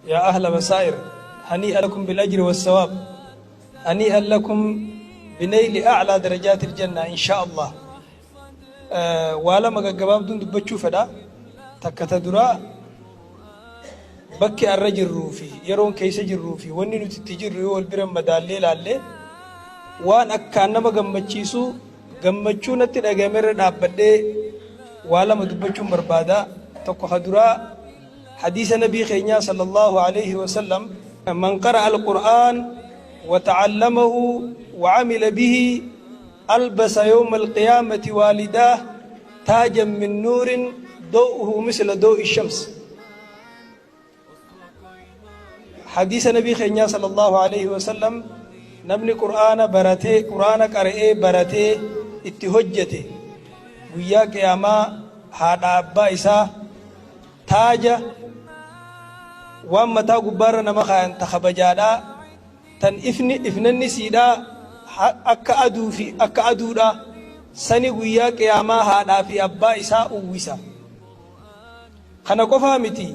Yaa ahla basaa'ir, hanii'a lakum bil ajri wassawaab, hanii'an lakum binayli a'laa darajaatil janna inshaa Allah. Waa lama gaggabaabduun dubbachuu fedha. Takka ta duraa, bakki arra jirruu fi yeroon keessa jirruu fi wanni nuti itti jirru yoo wal bira madaallee ilaalle, waan akkaan nama gammachiisu, gammachuu natti dhagahame irra dhaabbadhee waa lama dubbachuun barbaada. Tokko ka duraa, hadiisa nabii keenyaa sallallahu alayhi wa sallam, man qara'a al-Qur'aan wa ta'allamahu wa amila bihi albasa yawma al-qiyaamati waalidaah taajan min nuurin daw'uhu misla daw'i shams. Hadiisa nabii keenyaa sallallahu alayhi wa sallam, namni Qur'aana baratee, Qur'aana qara'ee baratee itti hojjete, guyyaa qiyaamaa haadha abbaa isaa taaja, waan mataa gubbaarra nama kaayan, ta kabajaadhaa, tan ifni ifnanni siidhaa akka aduu fi akka aduudha sani guyyaa qiyaamaa haadhaa fi abbaa isaa uwwisa. Kana qofaa miti,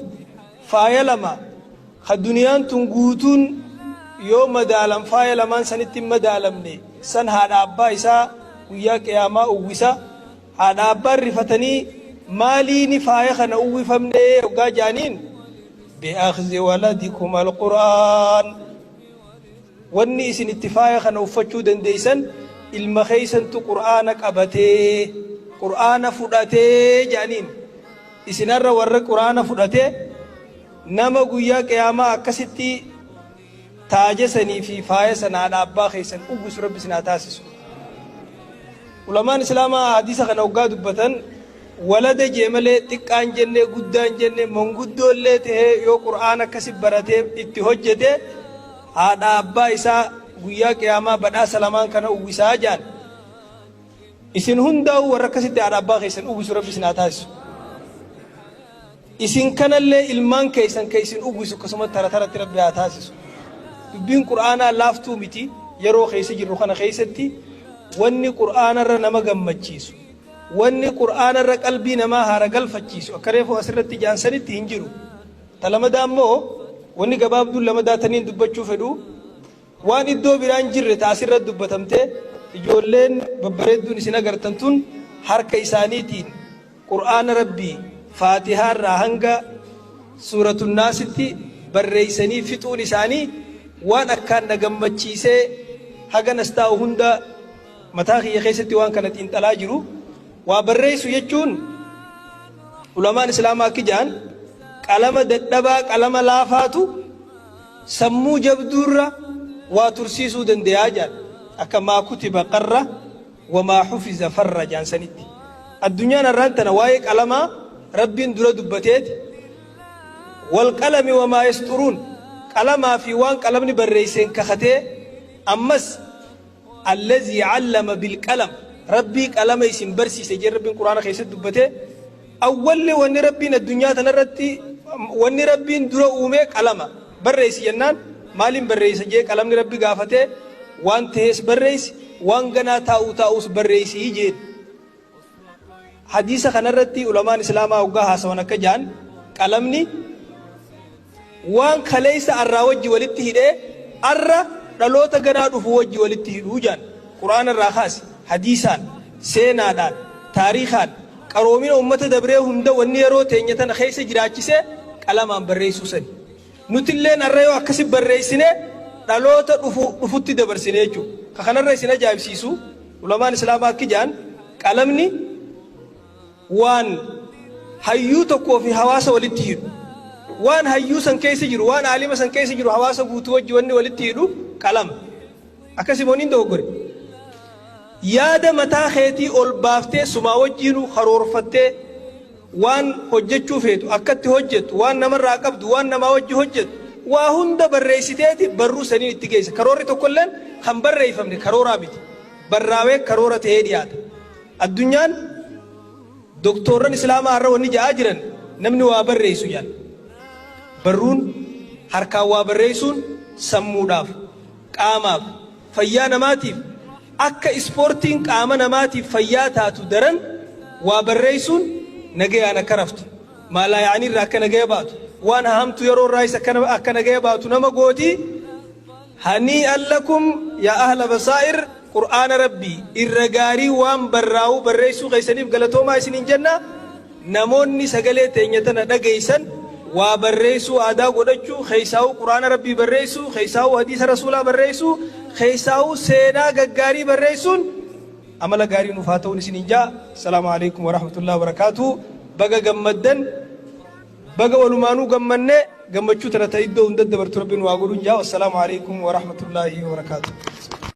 faaya lama ka duniyaan tun guutuun yoo madaalan faaya lamaan sanitti hin madaalamne san haadha abbaa isaa guyyaa qiyaamaa uwwisa. Haadha abbaan rifatanii maaliini faaya kana uwwifamne hoggaa jaaniin, bi'akhzi waladikum alqur'aan, wanni isin itti faaya kana uffachuu dandeeysan ilma keeysantu Qur'aana qabatee, Qur'aana fudhatee jedhaniin. Isin har'a warra Qur'aana fudhatee nama guyyaa qiyaamaa akkasitti taaja sanii fi faaya sana haadha abbaa keessan uwwisu Rabbi isin haa taasisu. Ulamaan Islaamaa hadiisa kana hoggaa dubbatan, walada jee malee xiqqaan jenne, guddaan jenne, manguddoollee tahee yoo Qur'aana akkasi baratee itti hojjete haadha abbaa isaa guyyaa qiyaamaa badhaasa lamaan kana uwwisaa jedhan. Isin hundaa'uu warra akkasitti haadha abbaa keessan uwwisu Rabbi isin haa taasisu. Isin kanallee ilmaan keessan ka isin uwwisu akkasuma tara taratti Rabbi haa taasisu. Dubbiin Qur'aanaa laaftuu miti. Yeroo keessa jirru kana keessatti wanni Qur'aanarra nama gammachiisu, wanni Qur'aanarra qalbii namaa haara galfachiisu akka reefu asirratti ja'an sanitti hin jiru. Ta lamadaa immoo, wanni gabaabduun lamadaa taniin dubbachuu fedhu, waan iddoo biraan jirre ta asirratti dubbatamte, ijoolleen babbareedduun isin agartan tun harka isaaniitiin Qur'aana Rabbii Faatihaa irraa hanga Suuratun Naasitti barreeysanii fixuun isaanii waan akkaan na gammachiisee, hagan as taa'u hunda mataa kiyya keessatti waan kana xiinxalaa jiru. Waa barreeysu jechuun, ulamaan Islaamaa akki ja'an, qalama dadhabaa, qalama laafaatu sammuu jabduurra waa tursiisuu dandayaa ja'an. Akka maa kutiba qarra wamaa hufiza farra ja'an sanitti. Addunyaan har'aan tana waa'ee qalamaa Rabbiin dura dubbateeti, wal qalami wamaa yasxuruun, qalamaa fi waan qalamni barreesseen kakatee, ammas allazii allama bil qalam, Rabbii qalama isin barsiise jee Rabbiin Qur'aana keessatti dubbatee. Awwalli wanni Rabbiin addunyaa tanarratti wanni Rabbiin dura uume qalama. Barreessi jennaan maaliin barreessa jee qalamni Rabbi gaafatee, waan tahees barreessi, waan ganaa taa'uu taa'uus barreessi jeen. Hadiisa kanarratti ulamaan Islaamaa hoggaa haasawan akka ja'an, qalamni waan kaleessa arraa wajji walitti hidhee arra dhaloota ganaa dhufu wajji walitti hidhuu ja'an. Qur'aana irraa kaasi, hadiisaan, seenaadhaan, taariikhaan, qaroomina ummata dabree hunda wanni yeroo teenya tana keessa jiraachise qalamaan barreessuu sani. Nutilleen arra yoo akkasi barreessine dhaloota dhufu dhufutti dabarsine jechuudha. Ka kanarra isin ajaa'ibsiisu, ulamaan Islaamaa akki ja'an, qalamni waan hayyuu tokkoo fi hawaasa walitti hidhu. Waan hayyuu san keessa jiru, waan aalima san keessa jiru hawaasa guutuu wajji wanni walitti hidhu qalama. Akkasi moo niin dogoggore? Yaada mataa keetii ol baaftee sumaa wajjiinuu karoorfattee waan hojjechuu feetu, akkatti hojjettu, waan namarraa qabdu, waan namaa wajji hojjettu, waa hunda barreessiteeti barruu saniin itti geessa. Karoorri tokkolleen kan barreeffamne karooraa miti. Barraawee karoora ta'ee dhiyaata. Addunyaan doktoorran Islaamaa har'a wanni ja'aa jiran, namni waa barreessu jedhan. Barruun harkaan waa barreessuun sammuudhaaf, qaamaaf, fayyaa namaatiif, akka ispoortiin qaama namaatiif fayyaa taatu daran waa barreessuun nagayaan akka raftu, maalaa ya'anii irraa akka nagaya baatu, Waan hamtu yeroo irraa isa akka nagaya baatu nama gooti. Hanii'an lakum yaa ahla basaa'ir. Qur'aana Rabbii irra gaarii waan barraa'uu barreessuu keessaniif galatoomaa isiniin jenna. Namoonni sagalee teenya tana dhageessan waa barreessuu aadaa godhachuu, keessaa'uu Qur'aana Rabbii barreessuu, keessaa'uu hadiisa Rasuulaa barreessuu, keessaa'uu seenaa gaggaarii barreessuun amala gaarii nuuf haa ta'uun isiniin jaa. Asalaamu alaikum warahmatullahi wabarakaatuh. Baga gammaddan, baga walumaanuu gammanne. Gammachuu tana ta iddoo hunda dabartu Rabbiin waa godhuun jaa. Wassalaamu alaikum warahmatullahi wabarakaatuh.